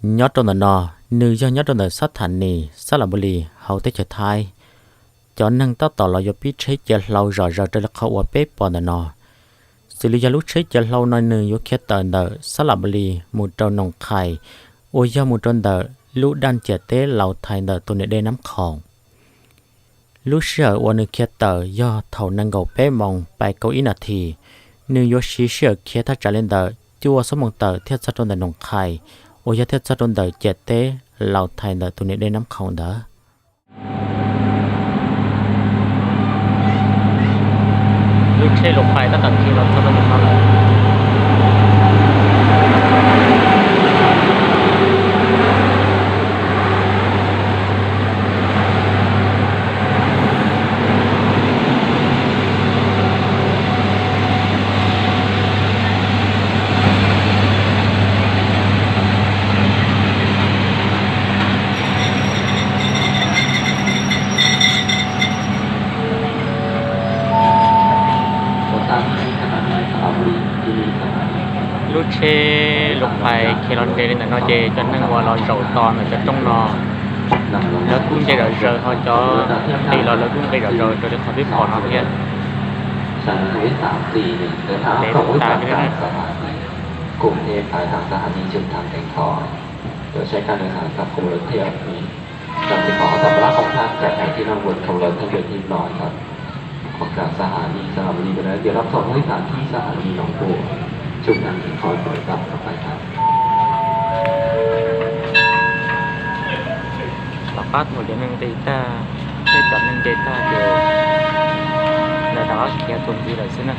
Nyob rau ntawm no, nws yog nyob rau ntawm sab thas nis Xab Las Npus Lis hauv teb chaws Thaib. Cov neeg tab tom los yuav pib tsheb cia hlau zom zaws raws li qhov uas peb pom ntawm no. Xws li yog lub tsheb cia hlau no nws yuav khiav tawm ntawm Xab Las Npus Lis mus rau Noos Qhais, uas yog mus rau ntawm lub daj ciam teb Laus Thais ntawm tus niam dej Nab Qhoos. Lub sij hawm uas nws khiav tawm yog thaum nees nkaum peb moos pais kaum ib nas this. Nws yuav siv sij hawm khiav thaj tsam li ntawm cuaj xuab moos tawm thiaj txog rau ntawm Noos Qhais, uas yog thiaj txog rau ntawm ciam teb Laus Thais ntawm tus niam dej Nab Qhoos ntawd. Lub tsheb Luas Fais tab tom khiav los txog rau ntawm no lawm. Lub tsheb Luas Fais khiav los nres li ntawm no ces cov neeg uas los zaum tos ntawm cov rooj no, lawv kuj nce zom zaws, ho cov nqis los lawv kuj nqis zom zaws raws li qhov peb pom no thiab. Ntev tas li. Trong khi có tàu Bắc Hồng Thang chạy thẳng trên Nam Quận Khổng Lồ Thái Nguyên Thịnh Nội thật. Khoảng cả Sa Hà Ni, Sa Hà Ni bên đấy, việc đáp thông với cảng Thi Sa Hà Ni Nòng Pua, Trung Nam Thịnh Khói Khói Tàu Bắc Hồng Thang. Tom qab thaum cov neeg nqis tag, peb cov neeg nce tag ces lawv rov qab khiav txuas ntxiv lawm xwb na.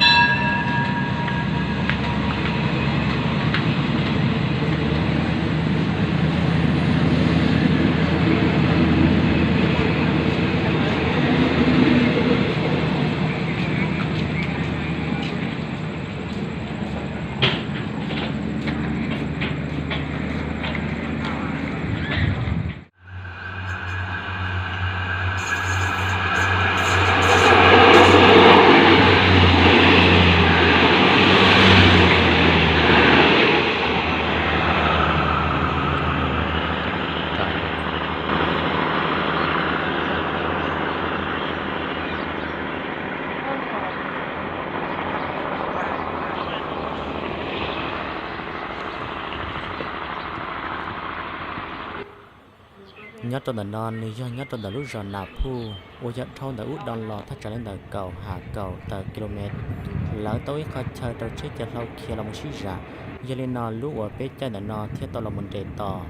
Nyob rau ntawm no nws yog nyob rau ntawm lub zos Nas Phuj uas yog dhau ntawm ub do los thaj tsam li ntawm kaum ha kaum tawm kilomev. Lawv tau ib qho chaw rau tsheb cia hlau khiav los mus sib zam, yog li no lub uas peb caij ntawm no thiaj tau los mus nres tos.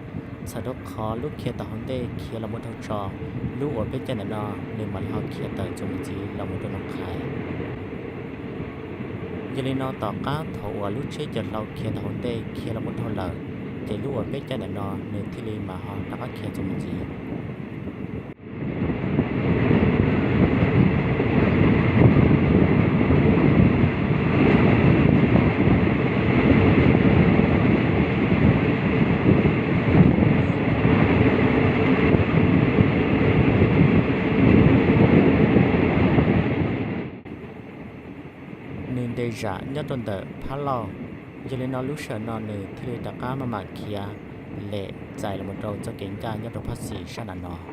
Txhawm rau qhov lub khiav tom hauv ntej khiav los mus dhau tso, lub uas peb caij ntawm no nws mam li ho khiav tawm txuas mus ntxiv los mus rau Noos Qhais. Yog li no tom qab thaum uas lub tsheb cia hlau khiav tom hauv ntej khiav los mus dhau lawm, ces lub uas peb caij ntawm no nws thiaj li mam ho rov qab khiav txuas mus ntxiv. Nws nres zam nyob rau ntawm Phab Lauj, yog li no lub sij hawm no nws thiaj li rov qab maj mam khiav lem txais los mus rau txoj kev ncaj nyob rau Phab Xis sab nram no.